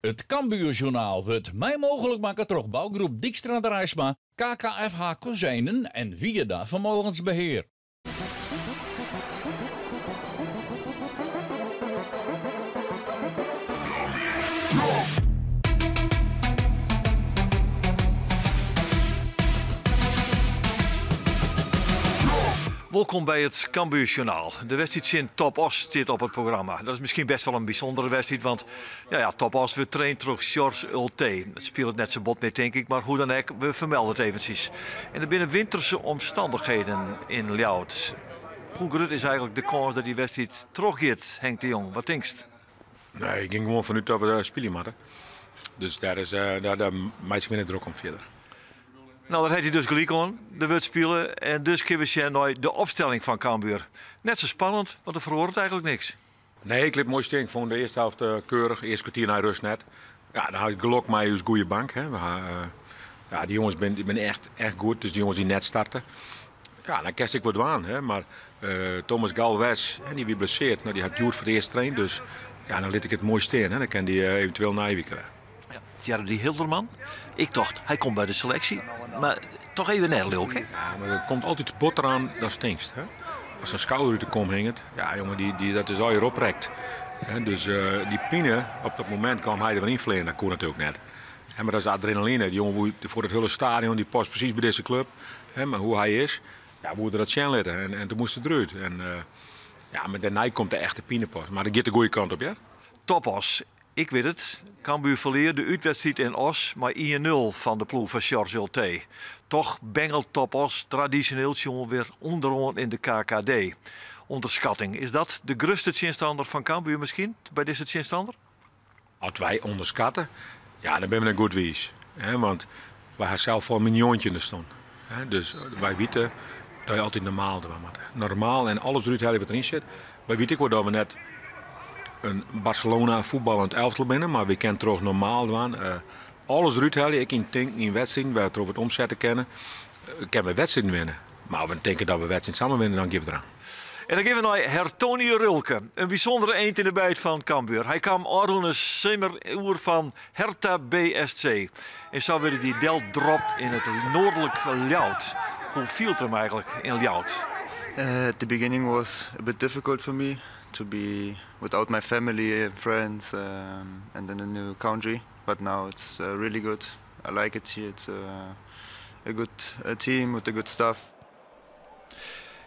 It Cambuurjournaal wurdt mei mooglik makke troch bougroep Dykstra Draisma, KKFH Kozijnen en Wierda Vermogensbeheer. Wolkom by it Cambuurjournaal. De wedstriid tsjin Top Oss stiet op it programma. Dat is miskien best wol in bysûndere wedstriid, want ja, ja, Top Oss wurdt traind troch Sjors Ultee. Dat spilet net sa bot mear, tink ik, mar hoe dan ek, we fermelde it eventsjes. En der binne winterse omstannichheden yn Ljouwert. Hoe grut is eigentlik de kâns dat dy wedstriid trochgiet, Henk de Jong? Wat tinkst? Nee, ik gean gewoan fanút dat we spylje moatte. Dus dêr, is, dêr, dêr meitsje ik my net drok om fierder. No, dêr hat hy dus gelyk oan. Der wurdt spile en dus kinne we sjen nei de opstelling fan Cambuur. Net sa spannend, want der feroaret eigentlik niks. Nee, ik lit moai stean. Ik fûn de earste helft keurich. Earste kwartier nei rêst net. Ja, dan ha ik gelok mei ús goede bank. Hè. We ha, ja, dy jonges binne, binne echt, echt goed. Dus dy jonges dy't net starte. Ja, dan kinst ek wat dwaan. Hè. Mar Thomas Galvez, hè, dy wie blesseard. No, dy hat hjoed foar it earst traind. Dus ja, dan lit ik it moai stean. Hè. Dan kin dy eventueel nije wike wer. Ja, Jerdy Hilterman. Ik tocht, hy komt by de seleksje. Mar toch even net, leau ik. Hè? Ja, mar der komt altyd botter oan dan tinkst. Hè? As in skouder út de kom hinget, ja jonge, dy, dy, dat is allegear oprekt. Hè, dus dy pine, op dat momint kwam hy der wer yn fleanen, dat koe natuerlik net. Hè, mar dat is adrenaline. Dy jonge woe foar it hiele stadion, dy past presys by dizze klup. Hè, mar hoe hy is, ja, woe er dat sjen litte. En, en toen moast er derút. En, ja, mar dêrnei komt de echte pine pas. Mar dat giet de goede kant op, ja. Top Oss. Ik wit it, Cambuur ferlear de útwedstriid yn Oss mei 1-0 fan de ploech fan Sjors Ultee. Toch bengelt Top Oss tradisjoneel sjoen wer ûnderoan yn de KKD. Underskatting, is dat de grutste tsjinstanner fan Cambuur miskien by dizze tsjinstanner? As wy ûnderskatte, ja, dan binne we net goed wiis. Hè, want wy ha sels foar myn njoggentjinde stân. Hè, dus wy witte dat je altyd normaal dwaan moatte. Normaal en alles derút helje wat deryn sit. Wy witte ek wol dat we net in Barcelona fuotballend elftal binne, mar wy kinne troch normaal dwaan alles derút helje, ek yn tinken yn wedstriden, wêrtroch we it omsette kinne, kinne we wedstriden winne. Mar as we tinke dat we wedstriden samar winne, dan gean we deraan. En dan gean we nei Hertoni Rölke, in bysûndere eend yn de byt fan Cambuur. Hy kaam ôfrûne simmer oer fan Hertha BSC. En sa wurde dy deldropt yn it noardlik Ljouwert. Hoe fielt er him eigentlik yn Ljouwert? At the beginning was a bit difficult for me to be without my family and friends and in a new country, but now it's really good. I like it here. It's a good team with a good staff.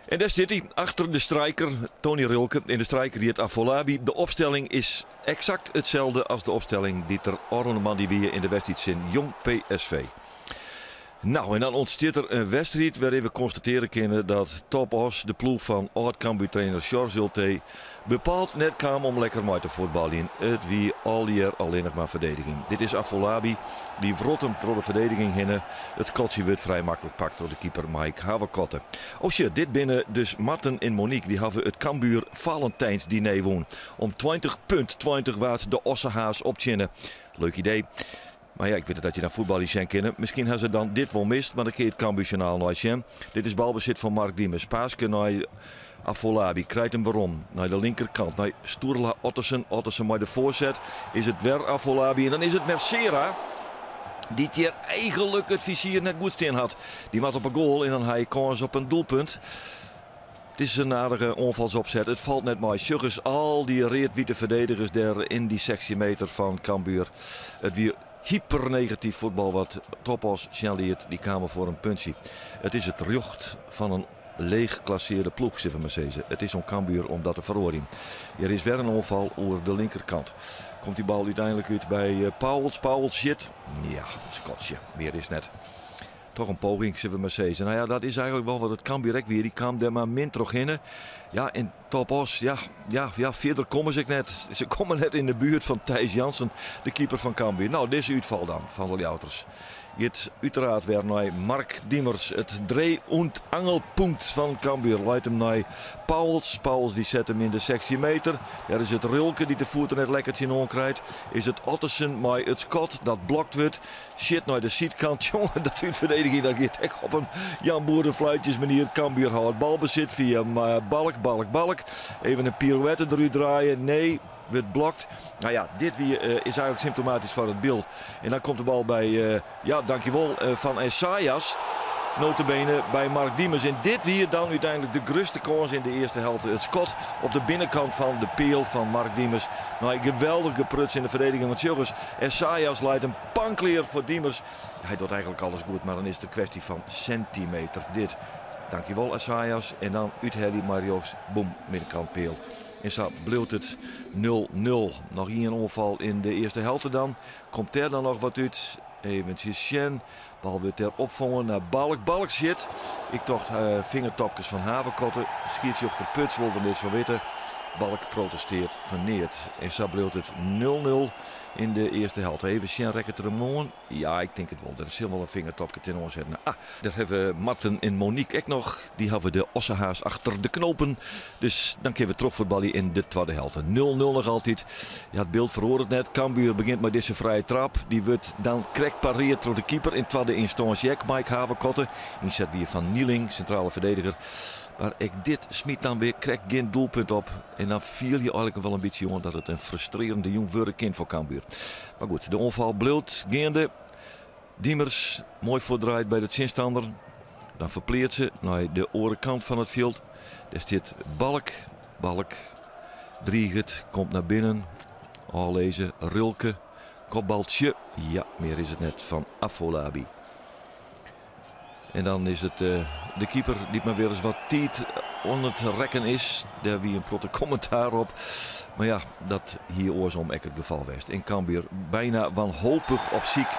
En dêr stiet hy, achter de striker, Tony Rölke. En de striker hjit Afolabi. De opstelling is eksakt itselde as de opstelling dy't der ôfrûne moandei wie yn de wedstriid tsjin Jong PSV. No, en dan ûntstiet der in wedstriid wêryn we konstatearje kinne dat Top Oss, de ploech fan âld-Cambuur-trainer Sjors Ultee, bepaald net kaam om lekker mei te fuotbaljen. It wie allegear allinnich mar ferdediging. Dit is Afolabi, dy wrot him troch de ferdediging hinne. It skotsje wurdt frij maklik pakt troch de keeper Mike Haverkotte. Oh shit, dit binne dus Marten en Monique. Dy hawwe it Cambuur Valentijnsdiner wûn. Om 20.20 waard de Ossehaas optsjinne. Leuk idee. Mar ja, ik wit net dat je dan fuotbaljen sjen kinne. Miskien ha se dan dit wol mist, mar dan kin je it Cambuurjournaal nei sjen. Dit is balbesit fan Mark Diemers. Paaske nei Afolabi, krijt him werom nei de linkerkant, nei Sturla Ottesen. Ottesen mei de foarset. Is it wer Afolabi en dan is it Mercera dy't hjir eigenlik it fizier net goed stean hat. Dy moat op 'e goal en dan ha je kâns op in doelpunt. It is in aardige oanfalsopset. It falt net mei. Sjoch ris al dy read-wite ferdedigers dêr yn dy 16 meter fan Cambuur. It wie hypernegatyf fuotbal wat Top Oss sjen liet. Dy kamen foar in puntsje. It is it rjocht fan in leech klassearde ploech, sille we mar sizze. It is oan Cambuur om dat te feroarjen. Hjir is wer in oanfal oer de linkerkant. Komt dy bal úteinlik út by Pauwels. Pauwels sjit. Ja, skotsje. Mear is net. Toch in poging, sille we mar sizze. No ja, dat is eigenlik wol wat it Cambuur ek wie. Dy kaam dêr mar min trochhinne. Ja, en Top Oss, ja, ja, ja, fierder komme se ek net. Se komme net yn de buert fan Thijs Jansen, de keeper fan Cambuur. No, dizze útfal dan fan de Ljouwerters. Giet úteraard wer nei Mark Diemers. It dree und angelpunkt fan Cambuur leit him nei Pauwels. Pauwels dy set him yn de 16 meter. Dêr is it Rulke dy't de foet der net lekker tsjinoan krijt. Is it Ottesen mei it skot dat blokt wurdt. Sjit nei de sydkant. Jonge, dat útferdediging dat giet ek op in Jan Boerenfluitjes manier. Cambuur hâldt balbesit fia Balk, Balk, Balk. Even in pirouette derút draaie. Nee, wurdt blokt. Nou ja, dit wie, is eigenlik symptomatysk foar it byld. En dan komt de bal by, ja, dankjewol, van Esaias. Notabene by Mark Diemers. En dit wie dan úteinlik de grutste kâns yn de earste helte. It skot op de binnenkant fan de peal fan Mark Diemers. Nei geweldich gepruts yn de ferdediging. Want sjoch ris, Esaias leit him panklear foar Diemers. Hy docht eigenlik alles goed, mar dan is it in kwestie fan sintimeter. Dit, dankjewol Esaias. En dan úthelje mei rjochts, boem, middenkant peal. En sa bliuwt it 0-0. Noch ien oanfal yn de earste helte dan. Komt dêr dan noch wat út? Eventsjes sjen. Bal wurdt dêr opfongen nei Balk. Balk sjit. Ik tocht fingertopkes fan Haverkotte. Skiedsrjochter Puts wol der niks fan witte. Balk protesteart fan neat. En sa bliuwt it 0-0 yn de earste helte. Even sjen, rekket er him oan? Ja, ik tink it wol. Der sil wol in fingertopke tsjinoan sitten. Ah, dêr hawwe Marten en Monique ek noch. Dy hawwe de ossehaas achter de knopen. Dus dan kinne we trochfuotbalje yn de twadde helte. 0-0 noch altyd. Ja, it byld feroaret net. Cambuur begjint mei dizze frije trap. Dy wurdt dan krekt pareard troch de keeper. Yn twadde ynstânsje ek Mike Haverkotte. Ynset wie fan Nieling, sintrale verdediger. Mar ek dit smyt dan wer krekt gjin doelpunt op. En dan fiel je eigenlik wol in bytsje oan dat it in frustrearjende jûn wurde kin foar Cambuur. Mar goed, de oanfal bliuwt geande. Diemers, moai fuortdraaid by de tsjinstanner. Dan ferpleatst se nei de oare kant fan it fjild. Dêr stiet Balk. Balk driget, komt nei binnen. Ôflizze, Rulke. Kopbaltsje. Ja, mear is it net fan Afolabi. En dan is it de keeper dy't mar wer ris wat tiid oan it rekken is. Dêr wie in protte kommentaar op. Mar ja, dat hie oarsom ek it gefal west. En Cambuur byna wanhopich op syk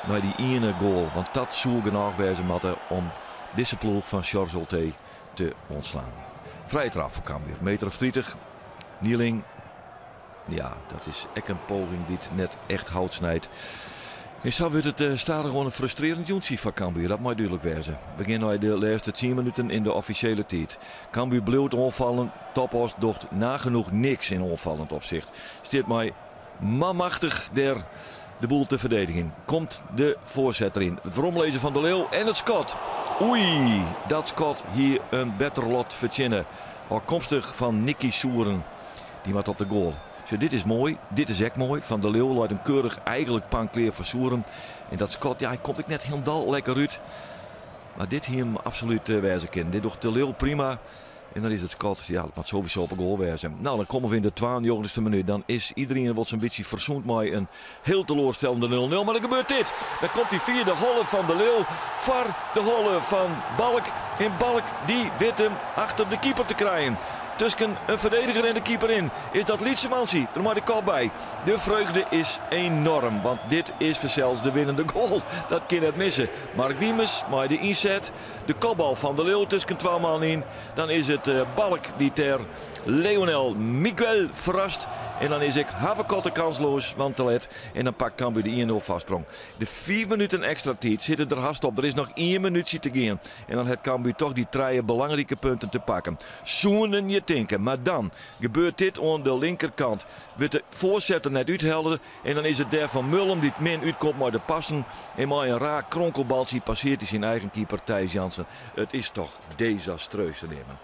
nei dy iene goal. Want dat soe genôch wêze moatte om dizze ploech fan Sjors Ultee te ûntslaan. Frije trap foar Cambuur, meter of 30. Nieling. Ja, dat is ek in poging dy't net echt hout snijt. En sa wurdt it eh, stadichoan in frustrearjend jûntsje foar Cambuur. Dat mei dúdlik wêze. We gean nei de lêste 10 minuten yn de offisjele tiid. Cambuur bliuwt oanfallen. Top Oss docht nagenoeg niks yn oanfallend opsicht. Stiet mei manmachtich dêr de boel te ferdedigjen. Komt de foarset deryn. It weromlizzen fan De Leeuw en it skot. Oei, dat skot hie in better lot fertsjinne. Ôfkomstich fan Nicky Souren. Dy moat op de goal. Sjoch, dit is moai, dit is ek moai. Van der Leeuw leit him keurich eigenlik panklear foar Souren. En dat skot, ja, hy komt ek net hielendal lekker út. Mar dit hie him absolút eh, wêze kinnen. Dit docht De Leeuw prima. En dan is it skot, ja, dat moat sowieso op 'e goal wêze. Nou, dan komme we yn de 92e minuut. Dan is iderien wol sa'n bytsje fersoend mei in hiel teloarstellende 0-0. Mar dan gebeurt dit. Dan komt hy fia de holle fan De Leeuw foar de holle fan Balk. En Balk dy wit him achter de keeper te krijen. Tusken in ferdediger en de keeper yn is dat lytse mantsje der mei de kop by. De freugde is enoarm, want dit is fansels de winnende goal. Dat kin net misse. Mark Diemers mei de ynset. De kopbal fan De Leeuw tusken twa man yn. Dan is it eh, Balk dy't dêr Leonel Miguel ferrast. En dan is ek Haverkotte kansloos, want te let. En dan pakt Cambuur de 1-0 foarsprong. De 5 minuten ekstra tiid sitte der hast op. Der is noch ien minútsje te gean. En dan hat Cambuur toch dy trije belangrike punten te pakken. Soenen je tinke. Mar dan gebeurt dit oan de linkerkant. Wurdt de foarset der net úthelle. En dan is it dêr Van Mullum dy't min útkomt mei de passen. En mei in raar kronkelbaltsje passeart hy syn eigen keeper Thijs Jansen. It is toch desastreus te neamen.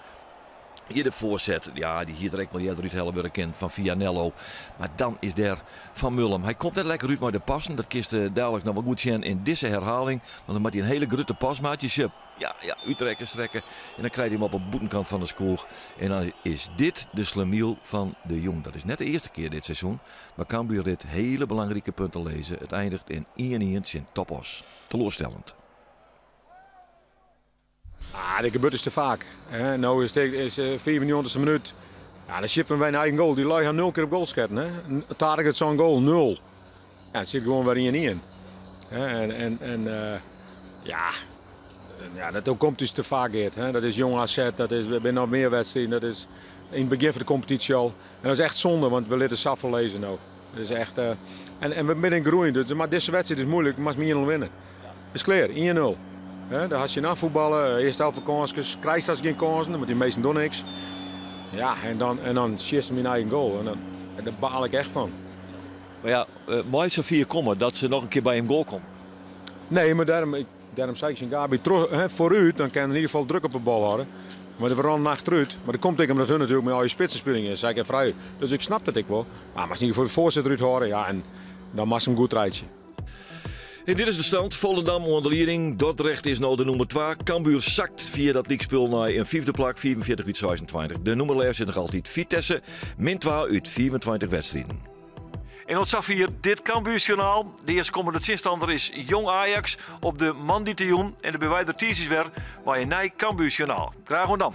Hjir de foarset, ja, dy hie der ek wol earder úthelle wurde kinnen fan Vianello. Mar dan is dêr Van Mullum. Hy komt net lekker út mei de passen. Dat kinst daliks noch wol goed sjen yn dizze herhaling. Want dan moat hy in hiele grutte pas meitsje. Ja, ja, útrekke, strekke. En dan krijt hy him op 'e bûtenkant fan de skoech. En dan is dit de slemiel fan de jûn. Dat is net de earste kear dit seizoen. Mar Cambuur lit hiele belangrike punten lizze. It einiget yn 1-1 tsjin Top Oss. Teloarstellend. Ah, dit gebeurt dus te faak. Hè. No is it is 95e minút. Ja, dan sjippe wy in eigen goal. Dy lui ha nul kear op goal sketten. Hè. Target zo'n goal, nul. Ja, it sit gewoan wer 1-1. En, en, en uh, ja, ja, dat komt dus te faak, Geert. Hè. Dat is Jong AZ, dat is, der binne noch mear wedstriden. Dat is yn it begjin fan de kompetysje al. En dat is echt sonde, want we litte safolle lizze no. Dus echt, en we binne groeien, dus, mar dizze wedstriid is muoilik, moatst mei 1-0 winne. Is klear, 1-0. Dan hast je na fuotballen, earste helft kânskes, krijst hast gjin kânsen, want dy minsken dogge niks. Ja, en dan sjitst myn eigen goal. En dan, dêr baal ik echt fan. Mar ja, mei safier komme dat se noch in kear by in goal komme. Nee, mar dêrom sei ik tsjin Gabi, hè, foarút, dan kin yn ieder gefal druk op de bal hâlde. Mar we rinne achterút. Mar dat komt ek omdat hun natuerlik mei al je spitsen spylje is. Sei ik frij. Dus ik snap dat ek wol. Mar yn ieder gefal de foarsit derút hâlde, ja, en dan moatst him goed reitsje. En dit is de stand. Volendam oan de lieding. Dordrecht is no de nûmer 2. Cambuur sakt fia dat lykspul nei in fyfde plak, 45 út 26. De nûmer lêst sit noch altyd Vitesse, min 2 út 25 wedstriden. En oant safier dit Cambuur-sjoernaal. De earstkommende tsjinstanner is Jong Ajax op de moandeitejûn. En dan binne wy der tiisdeis wer mei in nij Cambuur-sjoernaal. Graach oant dan.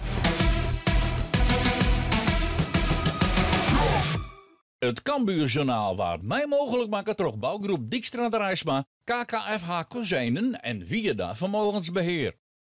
It Cambuurjournaal waard mei mooglik makke troch bougroep Dykstra Draisma, KKFH Kozijnen en Wieda Vermogensbeheer.